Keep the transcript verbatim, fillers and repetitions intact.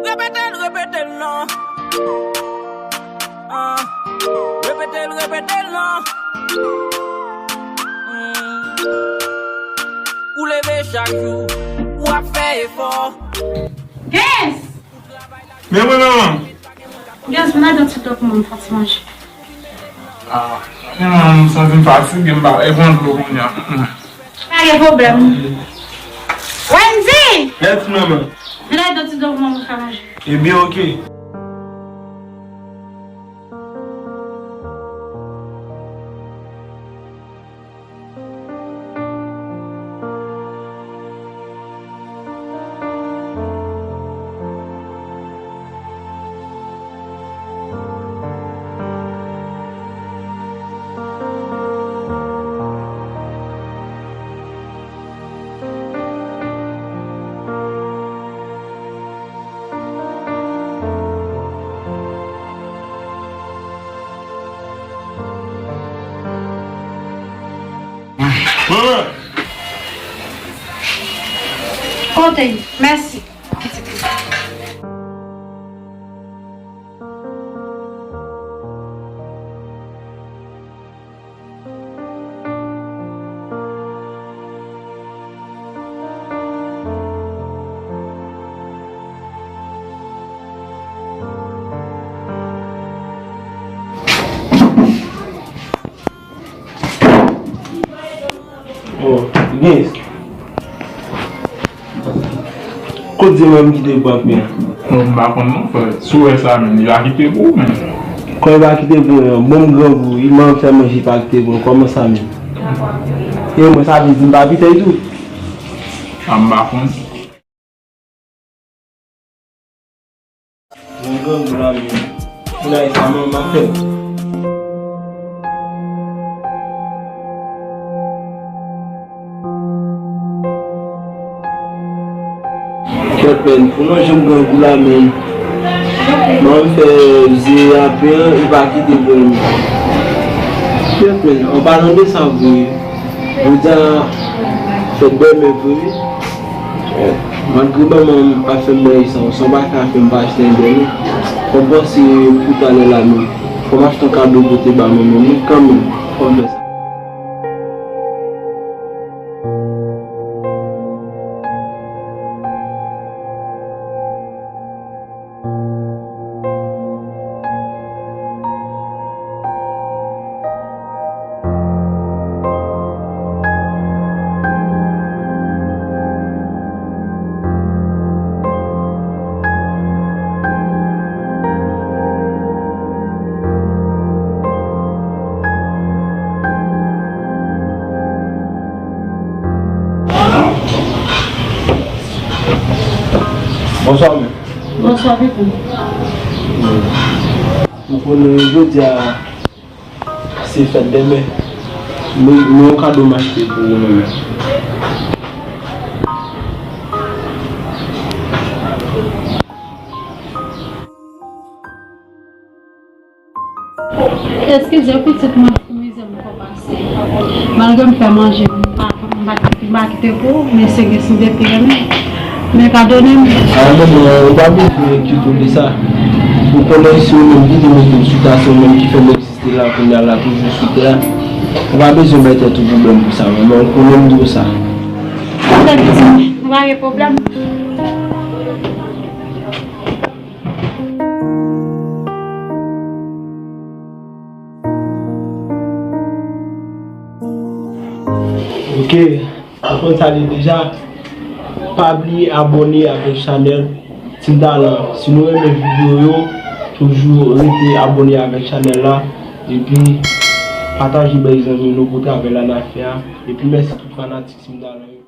Repete l, repete l non. Ah. Repete l, repete l non. Hmm. Ou leve chak jou, w ap fè efò. Yes! Men mwen, manman. Yes, mwen al doti dòk mwen fè ti manje. Ah, men manman, m santi m fatige, m pa wè pran dlo kounye a. Mm. Pa gen pwoblèm. Wendy! Yes, manman. Vin al doti dòk mwen fè manje. Ebyen, oke. Kote? Mèsi. Oh, Gains. Kot di mwen m kite pou anpil? Non, m pa konn non, frè. Si w wè sa menm, li pa kite pou ou menm. Kòman li pa kite pou mwen? Bon, m grangou, li manman fè manje, li pa kite pou mwen. Kòman sa menm? E mwen, sa vle di m pa pitèy tou? A, m pa konn. Mwen grangou la menm. Pou la, sa manman fè. Kèt menm, pou non jan m grangou la menm. Manman fè zye ape an, li pa kite pou mwen. Kèt menm, an palan de sa vre. Jodi a, fèt bèlmè vre wi. Malgre manman m ap fè m manje sa, sa pa ka fè m pa achte yon bèlmè. Fò m panse pou talè la menm. Fò m achte yon kado pote ba manman m wi kanmenm. Fò m fè sa. Bonswa, mè. Bonswa, pitit. Ou konnen jodi a se fèt dèmen. Men, men yon kado m achte pou ou menm. Eskize pitit, mwen pou mizè m fò pase. Malgre m fè manje, m pa, m pa, m pa kite pou ou, men se gen si depi renmen. Men padone m. A, non, non, ou pa bezwen enkyete w de sa. Ou konnen se ou menm ki te mete m sou tè a, se ou menm ki fè m egziste la, kounye a la, toujou sou tè a. Ou pa bezwen bay tèt ou pwoblèm pou sa, manman, ou konnen m di w sa. Padone pitit, pa gen pwoblèm. Ok, ou konn sa li deja. Pa bliye abòne avèk chanèl Team Talent. Si nou renmen videyo yo, toujou rete abòne avèk chanèl la. Epi, pataje bay zanmi nou pou travay la n ap fè a. Epi, mèsi tout fanatik Team Talent yo.